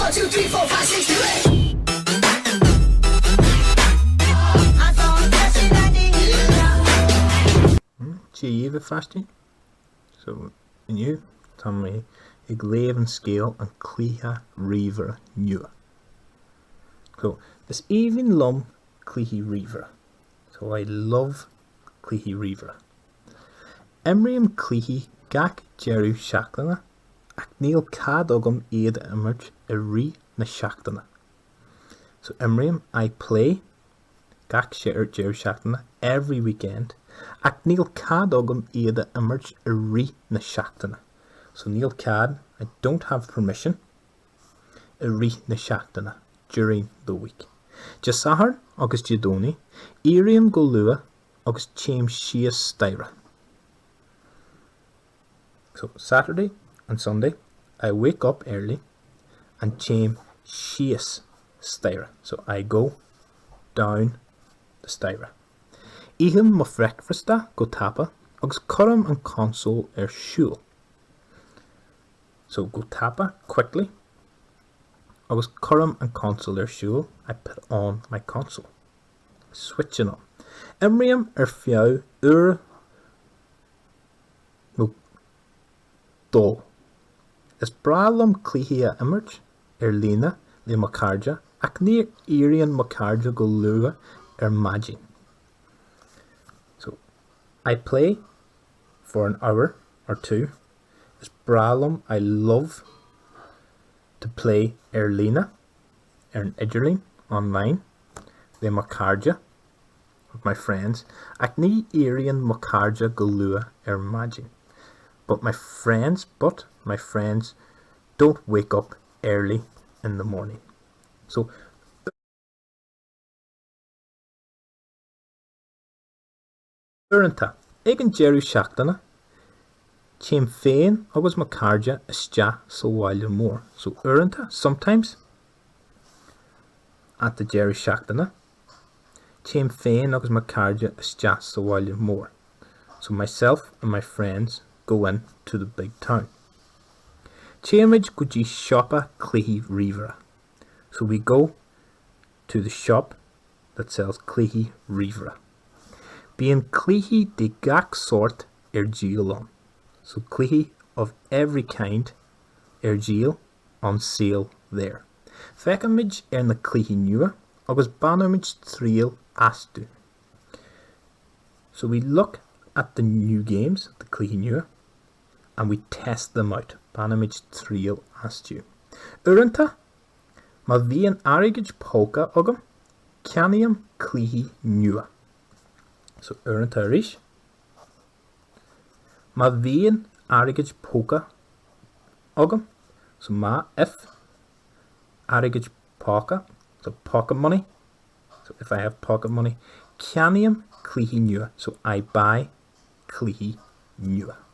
1, 2, 3, 4, 5, 6, 7, 8. Dia dhaoibh a pháistí. So, inniu tá mé ag léamh an scéal An Cluiche Ríomhaire Nua. So, is aoibhinn liom cluichí ríomhaire. So, I love cluichí ríomhaire. Imrím cluichí gach deireadh seachtaine ach níl cead agam iad a imirt i rith na seachtaine. So imrím, I play, gach deireadh seachtaine, every weekend, ach níl cead agam iad a imirt i rith na seachtaine. So níl cead, I don't have permission, i rith na seachtaine, during the week. Dé Sathairn agus Dé Domhnaigh, éirím go luath agus téim síos staighre. So Saturday and Sunday I wake up early and téim síos staighre. So I go down the staighre. Ithim mo bhricfeasta go tapa agus cuirim an consól ar siúl. So go tapa, quickly, agus cuirim an consól ar siúl, I put on my console. Switch it on. Imrím ar feadh uair nó dó. Is breá liom cluichí a imirt ar líne le mo chairde ach ní éiríonn mo chairde go luath ar maidin. So, I play for an hour or two. Is breá liom, I love to play ar líne, ar an idirlíon, online, le mo chairde, with my friends, ach ní éiríonn mo chairde go luath ar maidin. But my friends, but my friends don't wake up early in the morning. So, Uaireanta, ag an deireadh seachtaine, téim féin agus mo chairde isteach sa bhaile mór. So uaireanta, sometimes, at the deireadh seachtaine, téim féin agus mo chairde isteach sa bhaile mór. So myself and my friends go in to the big town. Téimid go dtí siopa cluichí ríomhaire. So we go to the shop that sells cluichí ríomhaire. Bíonn cluichí de gach sórt ar díol ann. So cluichí of every kind ar díol, on sale there. Féachaimid ar na cluichí nua agus bainimid triail astu. So we look at the new games, the cluichí nua, and we test them out. Bainimid triail astu. Uaireanta, Má bhíonn airgead póca agam, ceannaím cluichí nua. So uaireanta arís. Má bhíonn airgead póca agam, so má, if, airgead póca, so pocket money, so if I have pocket money, ceannaím cluichí nua, so I buy cluichí nua.